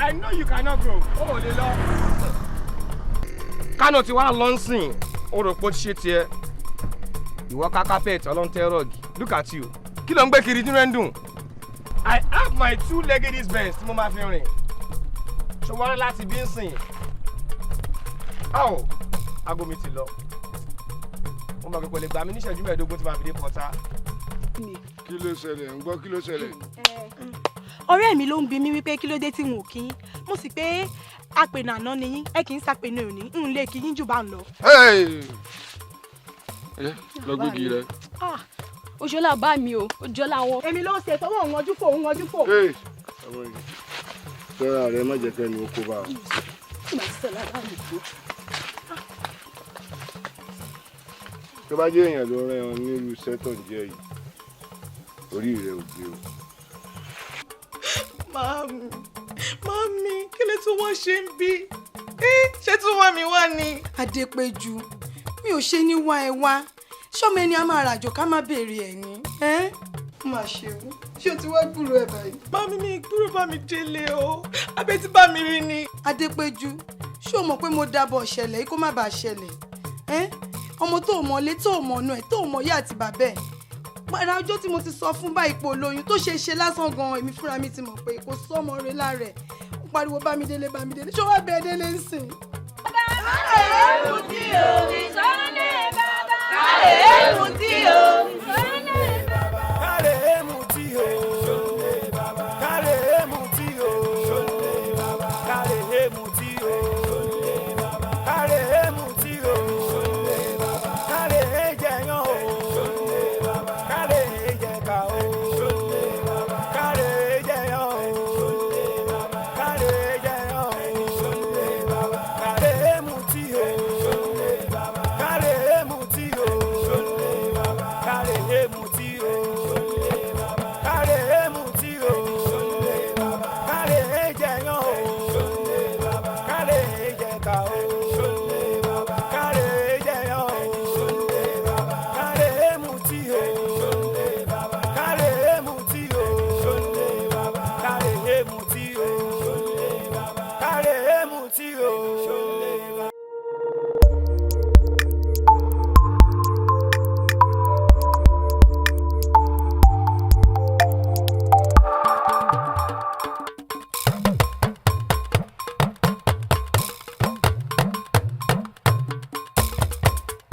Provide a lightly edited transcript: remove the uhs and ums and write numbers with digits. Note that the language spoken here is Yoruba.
I know you cannot go. Ó ò lè lọ. Kánò tí wàá lọ ń sìn, ó rò pé ó ti ṣe tiẹ̀. Ìwọ ká carpet ọlọ́ntẹ́ rug. Look at you. Kí ló ń gbé kiri nínú ẹ̀ ń dùn? I have my two legged Benz tí mo máa fi rìn. Ṣùgbọ́n láti bí ń sìn. Áwò, aago mi ti lọ. Mo mọ̀ pé kò lè gbà mí ní ìṣẹ́jú 15 tí màá fi dé Pọ́tà. Kí ló ṣẹlẹ̀? Ń gbọ́, kí ló ṣẹlẹ̀? Ọ̀rẹ́ mi ló ń bi mí wípé kí ló dé tí n ò kí yín. Mo sì pé àpènà àná ni yín, ẹ kì í ṣàpènà òní, n lè kí yín jù bá ń lọ. Hey! Ẹ lọ gbégi rẹ. Ah, Òjòlá bá mi o, òjòlá wọn. Èmi ló ń ṣe tọwọ́ òun ojú fò, òun ojú fò. Hey! Ọmọ yìí, sọ́ra rẹ, má jẹ́ kẹ́ni ó kó bá ọ. Màá. Tó bá jẹ́ èèyàn ló rán ẹ nírú iṣẹ́ tó ń jẹ́ yìí, orí rẹ ò gbé o. Màámi, màámi, kí lè tún wọ́n ṣe ń bí? Ṣé tún wá mi wá ni? Adépéjú, mi ò ṣe ní wá ẹ wá. Ṣọmọ ẹni a máa ràjò ká má béèrè ẹ ní ẹ má ṣe o. Ṣé o ti wá gbúrò ẹ báyìí? Màámi, mi gbúrò bá mi délé o. Abẹ́ ti bá mi rí ni. Adépéjú, ṣé o mọ̀ pé mo dábọ̀ ṣẹlẹ̀ yìí kó má bàa ṣẹlẹ̀ ẹ́? Ọmọ tó o mọ̀lé, tó o mọ̀nà ẹ̀, tó o mọ̀ yá àti bàbá ẹ̀, padà ọjọ́ tí mo ti sọ fún báyìí pé olóyún tó ṣe é ṣe lásán gan-an, èmi fúnra mi ti mọ̀ pé kò sọ́mọ rẹ lára ẹ̀. Ó pariwo Bámidélé, Bámidélé. Ṣé wàá bẹ́ẹ̀ délé ń sìn? Kárẹ̀ tí o, kárẹ̀ tí o. Kárẹ̀ mutí o, kárẹ̀ mutí o, kárẹ̀ mutí o, kárẹ̀ mutí o, kárẹ̀ jẹyàn o, kárẹ̀ jẹka o, kárẹ̀ jẹyàn o, kárẹ̀ jẹyàn o, kárẹ̀ mutí o, kárẹ̀ mutí o, kárẹ̀ mutí o, kárẹ̀ mutí o, kárẹ̀ jẹyàn o, kárẹ̀ jẹka o, kárẹ̀ jẹyàn o, kárẹ̀ mutí o, kárẹ̀ mutí o, kárẹ̀ mutí o, kárẹ̀ mutí o.